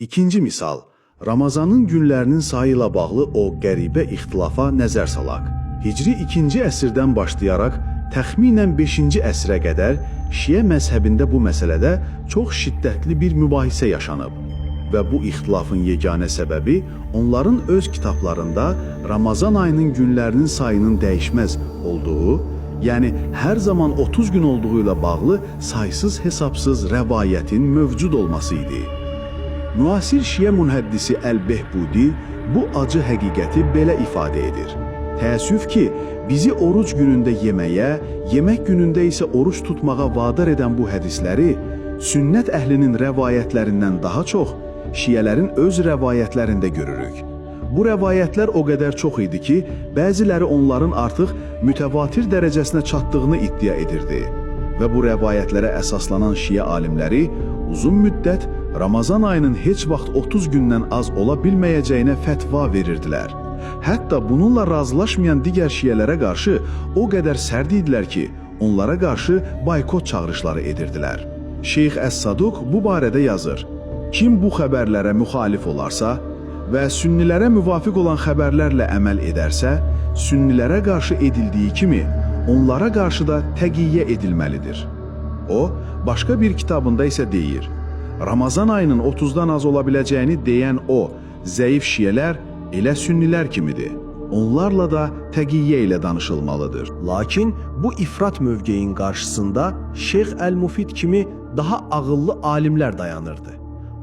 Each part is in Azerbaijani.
İkinci misal, Ramazanın günlərinin sayı ilə bağlı o qəribə ixtilafa nəzər salaq. Hicri 2-ci əsrdən başlayaraq təxminən 5-ci əsrə qədər Şiə məzhəbində bu məsələdə çox şiddətli bir mübahisə yaşanıb və bu ixtilafın yeganə səbəbi onların öz kitablarında Ramazan ayının günlərinin sayının dəyişməz olduğu, yəni hər zaman 30 gün olduğu ilə bağlı saysız hesabsız rəvayətin mövcud olması idi. Müasir Şiə mühəddisi Əl-Behbudi bu acı həqiqəti belə ifadə edir. Təəssüf ki, bizi oruc günündə yeməyə, yemək günündə isə oruc tutmağa vadar edən bu hədisləri sünnət əhlinin rəvayətlərindən daha çox şiələrin öz rəvayətlərində görürük. Bu rəvayətlər o qədər çox idi ki, bəziləri onların artıq mütəvatir dərəcəsinə çatdığını iddia edirdi. Və bu rəvayətlərə əsaslanan şiə alimləri uzun müddət Ramazan ayının heç vaxt 30 gündən az ola bilməyəcəyinə fətva verirdilər. Hətta bununla razılaşmayan digər şiələrə qarşı o qədər sərt idilər ki, onlara qarşı boykot çağırışları edirdilər. Şeyx Əs-Saduq bu barədə yazır: Kim bu xəbərlərə müxalif olarsa və sünnilərə müvafiq olan xəbərlərlə əməl edərsə, sünnilərə qarşı edildiyi kimi onlara qarşı da təqiyyə edilməlidir. O, başqa bir kitabında isə deyir: Ramazan ayının 30-dan az ola biləcəyini deyən o, zəif şiələr elə sünnilər kimidir. Onlarla da təqiyyə ilə danışılmalıdır. Lakin bu ifrat mövqeyin qarşısında Şeyx Əl-Mufid kimi daha ağıllı alimlər dayanırdı.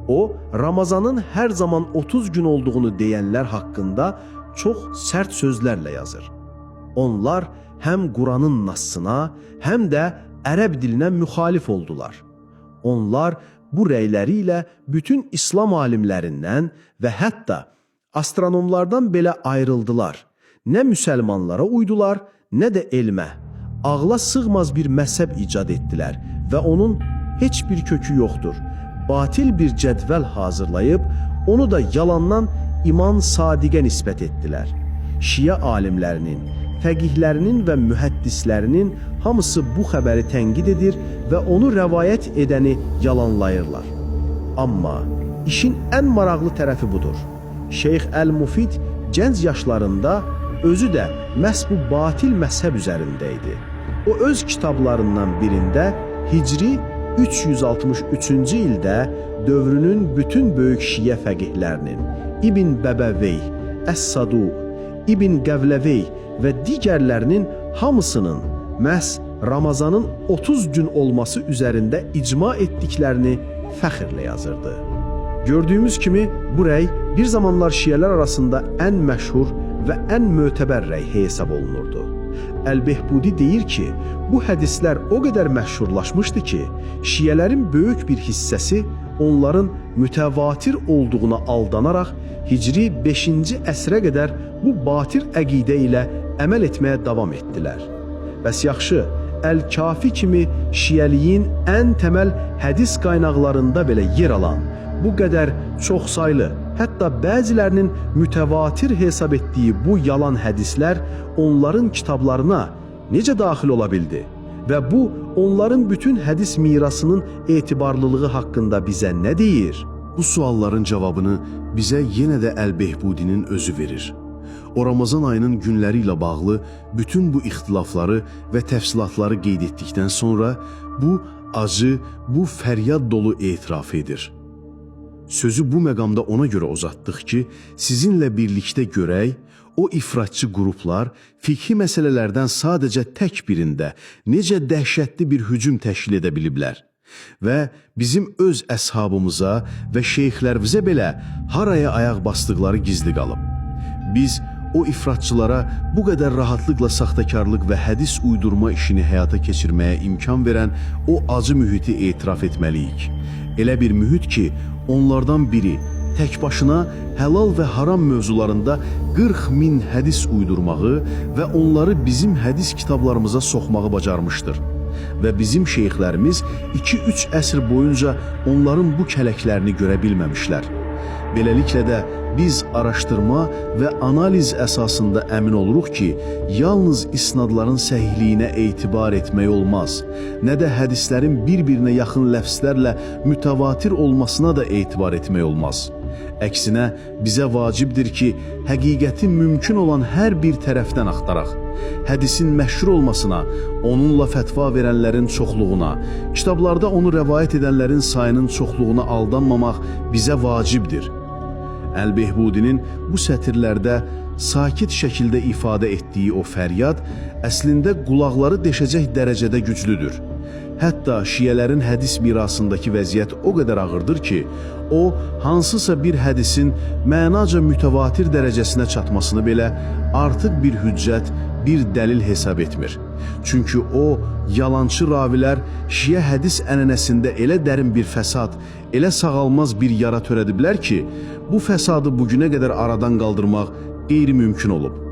O, Ramazanın hər zaman 30 gün olduğunu deyənlər haqqında çox sərt sözlərlə yazır. Onlar həm Quranın nassına, həm də ərəb dilinə müxalif oldular. Onlar bu rəyləri ilə bütün İslam alimlərindən və hətta astronomlardan belə ayrıldılar. Nə müsəlmanlara uydular, nə də elmə. Ağla sığmaz bir məzhəb icad etdilər və onun heç bir kökü yoxdur. Batil bir cədvəl hazırlayıb onu da yalandan İmam Sadiqə nisbət etdilər. Şiə alimlərinin, fəqihlərinin və mühəddislərinin hamısı bu xəbəri tənqid edir və onu rəvayət edəni yalanlayırlar. Amma işin ən maraqlı tərəfi budur. Şeyx Əl-Mufid gənc yaşlarında özü də məhz bu batil məzhəb üzərində idi. O öz kitablarından birində Hicri 363-cü ildə dövrünün bütün böyük şiə fəqihlərinin İbn Bəbəveyh, Əs-Saduq, İbn Qəvləveyh və digərlərinin hamısının məhz Ramazanın 30 gün olması üzərində icma etdiklərini fəxrlə yazırdı. Gördüyümüz kimi bu rəy bir zamanlar şiələr arasında ən məşhur və ən mötəbər rəy hesab olunurdu. Əl-Behbudi deyir ki, bu hədislər o qədər məşhurlaşmışdı ki, şiələrin böyük bir hissəsi onların mütəvatir olduğuna aldanaraq Hicri 5-ci əsrə qədər bu batil əqidə ilə əməl etməyə davam etdilər. Bəs yaxşı, Əl-Kafi kimi şiəliyin ən təməl hədis qaynaqlarında belə yer alan bu qədər çoxsaylı, hətta bəzilərinin mütəvatir hesab etdiyi bu yalan hədislər onların kitablarına necə daxil ola bildi? Və bu onların bütün hədis mirasının etibarlılığı haqqında bizə nə deyir? Bu sualların cavabını bizə yenə də Əl-Behbudinin özü verir. O Ramazan ayının günləri ilə bağlı bütün bu ixtilafları və təfsilatları qeyd etdikdən sonra bu acı, bu fəryad dolu etiraf edir. Sözü bu məqamda ona görə uzatdıq ki, sizinlə birlikdə görək, o ifratçı qruplar fiqhi məsələlərdən sadəcə tək birində necə dəhşətli bir hücum təşkil edə biliblər və bizim öz əshabımıza və şeyxlərimizə belə haraya ayaq basdıqları gizli qalıb. Biz o ifratçılara bu qədər rahatlıqla saxtakarlıq və hədis uydurma işini həyata keçirməyə imkan verən o acı mühiti etiraf etməliyik. Elə bir mühit ki, onlardan biri tək başına halal və haram mövzularında 40 min hədis uydurmağı və onları bizim hədis kitablarımıza soxmağı bacarmışdır. Və bizim şeyxlərimiz 2-3 əsr boyunca onların bu kələklərini görə bilməmişlər. Beləliklə də biz araşdırma və analiz əsasında əmin oluruq ki, yalnız isnadların səhihliyinə etibar etmək olmaz, nə də hədislərin bir-birinə yaxın ləfslərlə mütəvatir olmasına da etibar etmək olmaz. Əksinə, bizə vacibdir ki, həqiqəti mümkün olan hər bir tərəfdən axtaraq. Hədisin məşhur olmasına, onunla fətva verənlərin çoxluğuna, kitablarda onu rəvayət edənlərin sayının çoxluğuna aldanmamaq bizə vacibdir. Əl-Behbudinin bu sətirlərdə sakit şəkildə ifadə etdiyi o fəryad əslində qulaqları deşəcək dərəcədə güclüdür. Hətta şiələrin hədis mirasındakı vəziyyət o qədər ağırdır ki, o hansısa bir hədisin mənaca mütəvatir dərəcəsinə çatmasını belə artıq bir hüccət, bir dəlil hesab etmir. Çünki o yalançı ravilər şiə hədis ənənəsində elə dərin bir fəsad, elə sağalmaz bir yara törədiblər ki, bu fəsadı bugünə qədər aradan qaldırmaq qeyri-mümkün olub.